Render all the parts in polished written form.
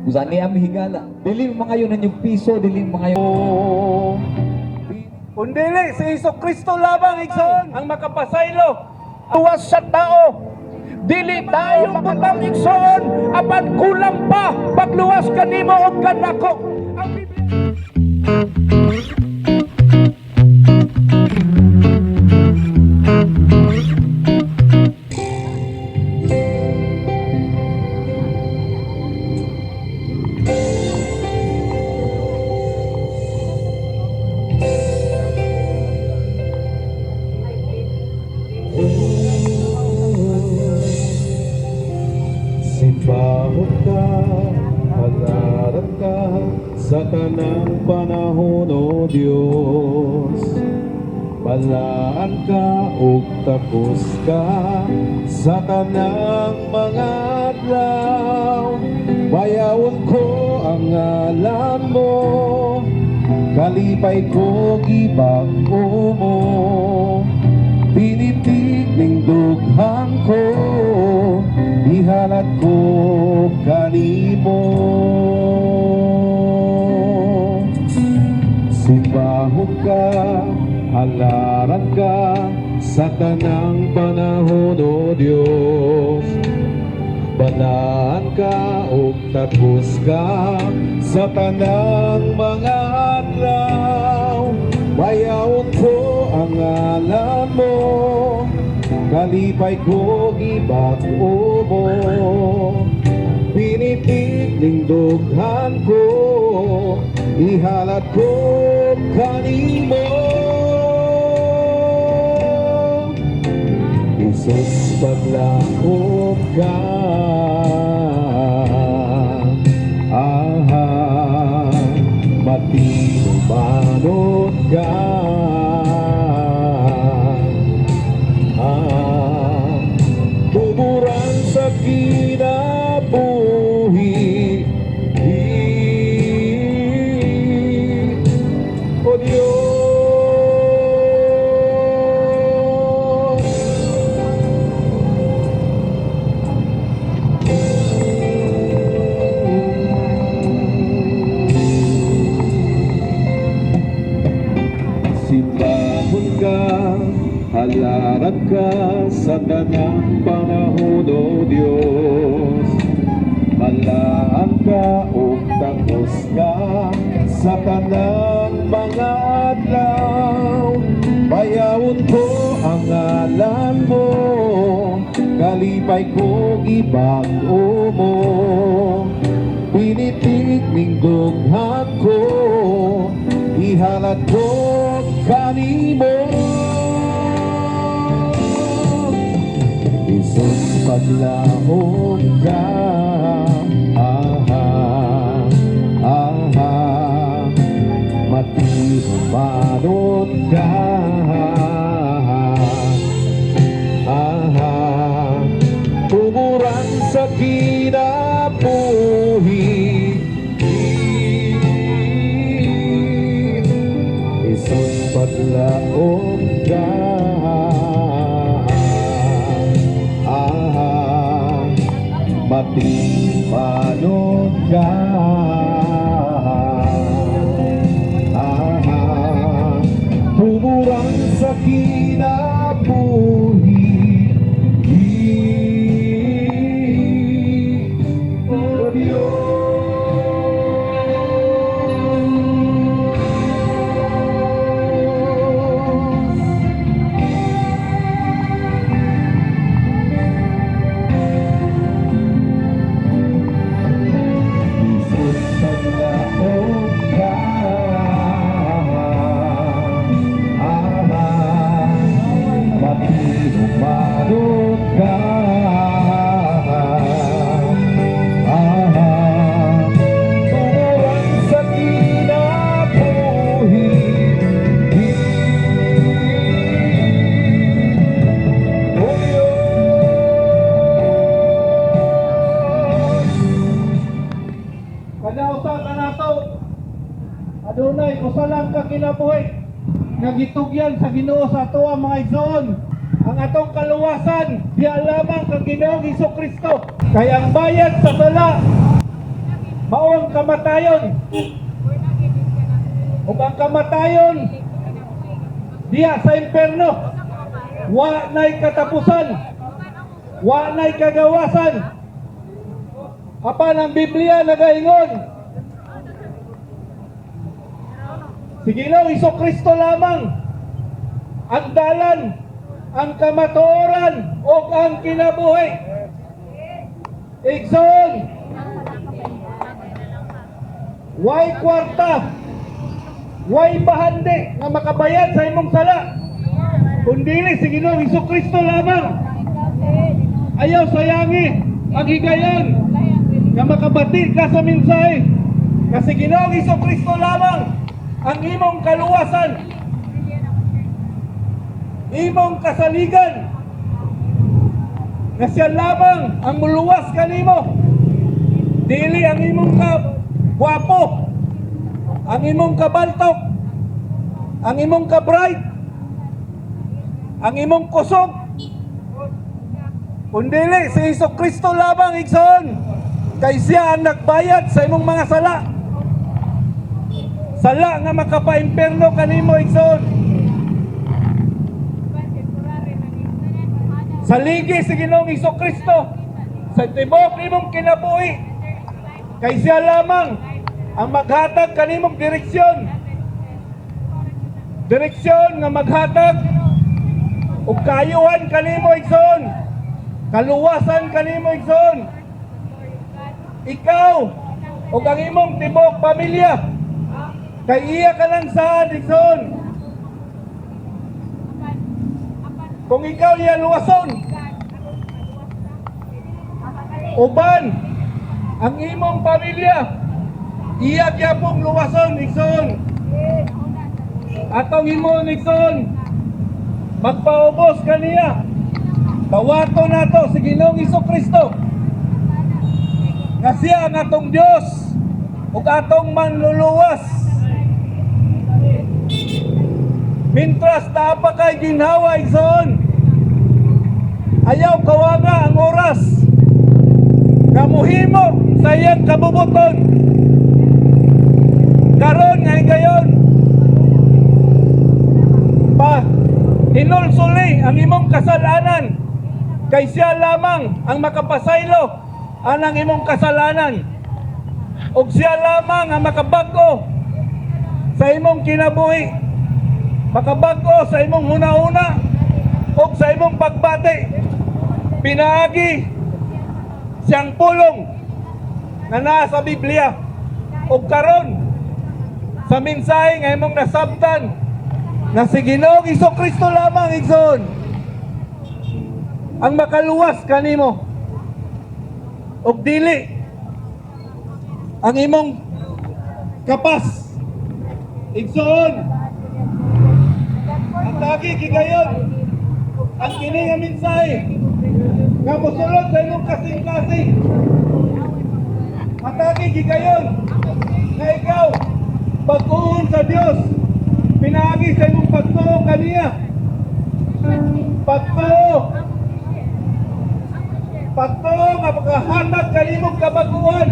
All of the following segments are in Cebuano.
Kung ni ang higala. Dili mga yun yung piso, dili mga yun. Kundili si Hesus Kristo lamang, igsoon, ang makapasaylo. Tuwas sa tao. Dili tayo butang, igsoon, apan kulang pa pagluwas kanimo og kanako. Ang Biblia. Simbahon ka, halaran ka sa tanang panahon, O Diyos. Balaan ka ug takos ka sa tanang mga adlaw. Bayawon ko ang ngalan mo, kalipay ko gibag-o mo. Pinitig ning dughan ko, ihalat ko kanimo. Simbahon ka, halaran ka sa tanang panahon, O Diyos. Balaan ka ug takos ka sa tanang mga adlaw. Bayawon ko ang ngalan mo, kalipay ko gibag-o mo. Pinitig ning dughan ko, ihalat ko kanimo. Jesus, paglaom ka. Aha, matinumanot ka. Ah, tuburan sa kinabuhi. O Diyos. Simbahon ka, halaran ka sa tanang panahon, O Diyos. Balaan ka ug takos ka sa tanang mga adlaw. Bayawon ko ang ngalan mo, kalipay ko gibag-o mo. Pinitig ning dughan ko, ihalat ko kanimo. Jesus, paglaom ka. Aha, aha, matinumanot ka. Aha, tumuran sa kinabuhi. Jesus, paglaom ka. Aha, matimanot ka. Aha, tumuran sa kinabuhi. O Diyos. Jesus, paglaom ka. Ama, matinumanot ka. Aha, tumuran sa kinabuhi. O Diyos. Kanausa kanato. Adunay usa lang ka kinabuhi nga gitugyan sa Ginoo sa atoa, mga igsoon. Ang atong kaluwasan diha lamang kang Ginoong Hesus Kristo. Kay ang bayad sa sala mao kamatayon. Ug ang kamatayon diha sa imperno, wa nay katapusan, wa nay kagawasan. Apan ang Biblia nagaingon, si Ginoong Kristo lamang ang dalan, ang kamatuoran ug ang kinabuhi. Igsoon, way kwarta, way bahandi nga makabayad sa imong sala, kundili si Ginoong Kristo lamang. Ayaw sayangi ang higayon nga makabati ka sa mensahe, kasi Ginoong Kristo lamang ang imong kaluwasan, imong kasaligan, nga siya lamang ang muluwas kanimo. Dili ang imong ka gwapo, ang imong kabaltok, ang imong ka bright, ang imong kusog, kundili si Hesus Kristo lamang, igsoon, kay siya ang nagbayad sa imong mga sala, sala nga makapaimpierno kanimo, igsoon. Saligi si Ginoong Kristo sa tibuok nimong kinabuhi, kay siya lamang ang maghatag kanimong direksyon, direksyon nga maghatag ug kaayuhan kanimo, igsoon, kaluwasan kanimo, igsoon, ikaw ug ang imong tibuok pamilya, kay iya ka lang saad, igsoon. Kung ikaw iya luwason, uban ang imong pamilya, iya gyapong luwason, igsoon. Atong imong, igsoon, magpaubos kaniya. Dawato nato si Ginoong Kristo nga siya ang atong Dios ug atong manluluwas. Mintras naa pa kay ginhawa, igsoon, ayaw kawanga ang oras nga muhimo sa iyang kabubuton. Karon nga higayon pa, hinulsuli ang imong kasalanan, kay siya lamang ang makapasaylo anang imong kasalanan ug siya lamang ang makabag-o sa imong kinabuhi, makabag-o sa imong huna-huna ug sa imong pagbati pinaagi siyang pulong nga naa sa Biblia. Ug karon sa mensahe nga imong nasabtan na si Ginoong Kristo lamang, igsoon, ang makaluwas kanimo ug dili ang imong kapas, igsoon. Ang tagi gigayon ang kini nga mensahe nga mosulod sa imong kasing-kasing. Hatagi gigayon nga ikaw bag-ohon sa Dios pinaagi sa imong pagtuo kaniya, pagtuo nga makahatag kanimong kabaguhan,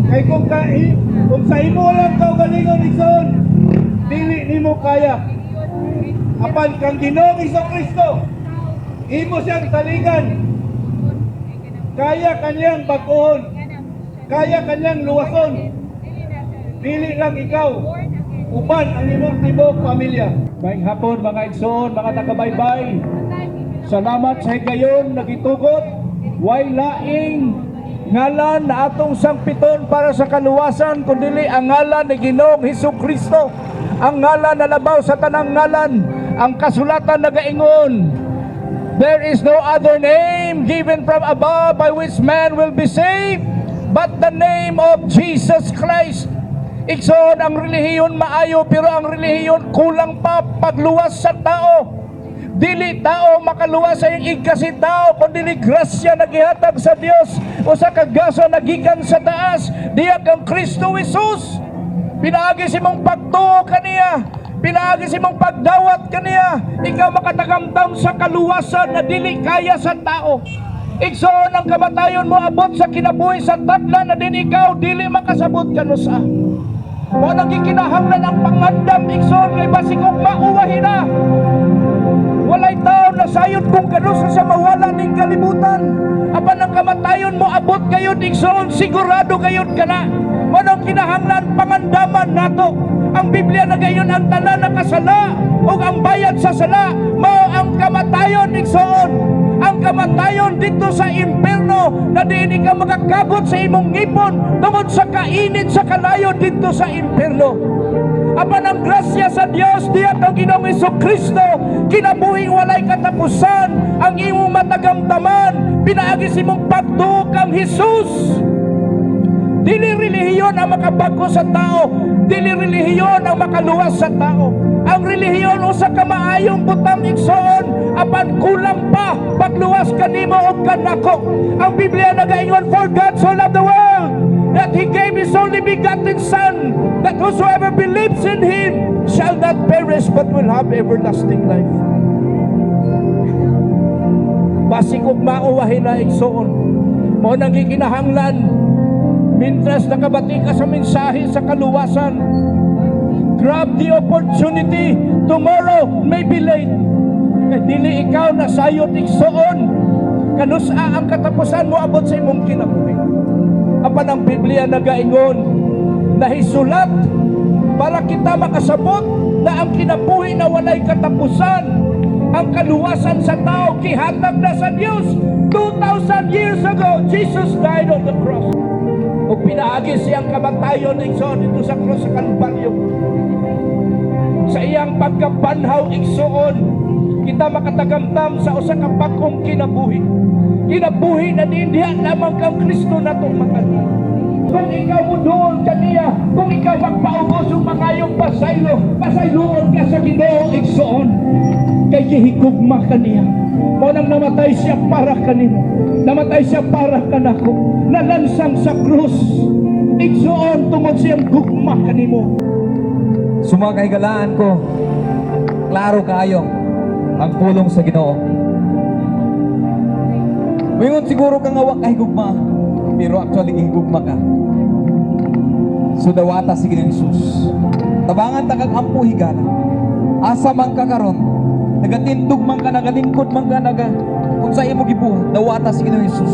kay kung sa imo lang kaugalingon, igsoon, dili nimo kaya. Apan kang Ginoong Kristo, imo siyang saligan, kaya kaniyang bag-ohon, kaya kaniyang luwason. Dili lang ikaw, uban ang imong tibuok pamilya. Maayong hapon, mga igsoon, mga taga-Baybay. Salamat sa higayon nagitugot. Way laing ngalan na atong sangpiton para sa kaluwasan kundili ang ngalan ni Ginoong Hesus Kristo. Ang ngalan na labaw sa tanang ngalan. Ang kasulatan nagaingon, "There is no other name given from above by which man will be saved but the name of Jesus Christ." Igsoon, ang relihiyon maayo, pero ang relihiyon kulang pa pagluwas sa tao. Dili tao makaluwas sa iyang igkasitao, kundi grasya na gihatag sa Dios, usa ka gasa na gikan sa taas, diya kang Kristo Jesus. Pinaagi sa imong pagtuo kaniya, pinaagi sa imong pagdawat kaniya, ikaw makatagamtam sa kaluwasan na dili kaya sa tao. Igsoon, ang kamatayon mo abot sa kinabuhi sa tadla na din ikaw dili makasabot kanusa. Mao nang gikinahanglan ang pangandam, igsoon, kay basig ugma uwahi na. Walay tao na sayod kung kanusa sa mawala ning kalibutan. Apan ang kamatayon mo abot gayud, igsoon, sigurado gayud kana. Mao nang kinahanglan pangandaman nato. Ang Biblia na gayon, ang tanan nakasala ug ang bayad sa sala mao ang kamatayon, igsoon. Ang kamatayon dito sa impierno na diin ka makakabot sa imong ngipon tungod sa kainit sa kalayo dito sa impierno. Apan ang grasya sa Dios diya kang Ginoong Kristo, kinabuhing walay katapusan ang imong matagamtaman pinaagi sa imong pagtuo kang Hesus. Dili relihiyon ang makabago sa tao, dili relihiyon ang makaluwas sa tao. Ang relihiyon usa ka maayong butang, igsoon, apan kulang pa pagluwas kanimo ug kanako. Ang Biblia nagaingon, "For God so loved the world that He gave His only begotten Son, that whosoever believes in Him shall not perish but will have everlasting life." Basig ugma uwahi na, igsoon. Mao nang gikinahanglan, mintras nakabati ka sa mensahe sa kaluwasan, grab the opportunity. Tomorrow may be late. Kay dili ikaw na sayot, igsoon, kanusa ang katapusan mo abot sa imong kinabuhi. Apan ang Biblia nagaingon, nahisulat para kita makasabot na ang kinabuhi na walay katapusan, ang kaluwasan sa tao, gihatag na sa Dios 2,000 years ago. Jesus died on the cross. Ug pinaagi siyang kamatayon, igsoon, dito sa cross sa Kalbaryo. Sa iyang pagkabanhaw, igsoon, kita makatagamtam sa usa ka bag-ong kinabuhi. Kinabuhi na din diha lamang kang Kristo natong makadto. Kung ikaw mo doon kaniya, kung ikaw magpaubos ug mangayong pasaylo, pasayloon ka sa Ginoo, igsoon. Kay gihigugma kaniya. Mao nang namatay siya para kanimo. Namatay siya para kanako. Nalansang sa krus, igsoon, tungod siyang gugma kanimo. Sa mga kahigalaan ko, klaro kaayo ang pulong sa Ginoo. Moingon siguro ka nga wa ka higugma, pero actually gihigugma ka. So dawata si Ginoong Jesus. Tabangan ta kag ampo, higala. Asa man ka karon, nagatindog man ka, nagalingkod man ka, naga kung sa imo gibuhat, dawata si Ginoong Jesus.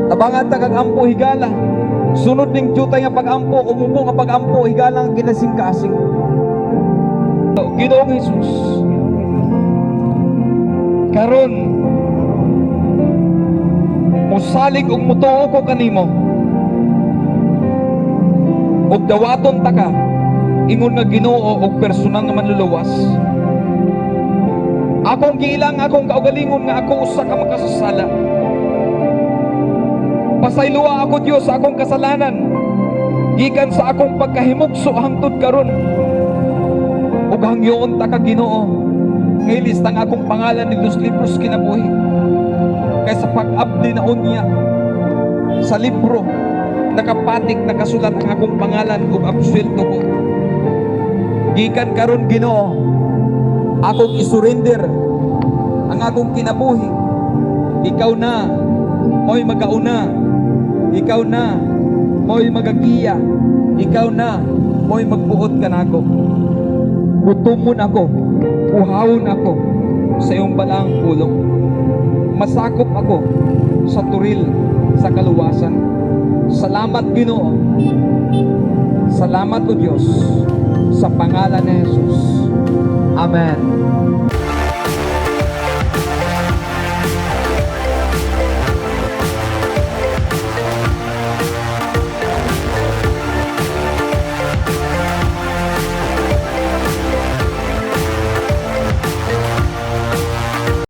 Tabangan ta kag ampo, higala. Sunod ning jutay nga pag-ampo, umubo nga pag-ampo, higala ang kinasing-kasing. Ginoong Jesus, karon musalig ug mutuo ko kanimo ug dawaton ta ka ingon nga Ginoo ug personal nga manluluwas. Akong giilang akong kaugalingon nga ako usa ka makasasala. Pasayloa ako, Dios, sa akong kasalanan gikan sa akong pagkahimugso hangtod karon. Ug hangyoon ta ka, Ginoo, nga ilista ang akong pangalan didto sa libros kinabuhi. Kay sa pag-abli na unya sa libro, nakapatik, nakasulat ang akong pangalan ug absuelto ko. Gikan karon, Ginoo, akong isurrender ang akong kinabuhi. Ikaw na mo'y magauna. Ikaw na mo'y magagiya. Ikaw na mo'y magbuot kanako. Gutomon ako, uhawon ako sa iyong balaang pulong. Masakop ako sa toril sa kaluwasan. Salamat, Ginoo. Salamat o Diyos, sa pangalan ni Jesus. Amen.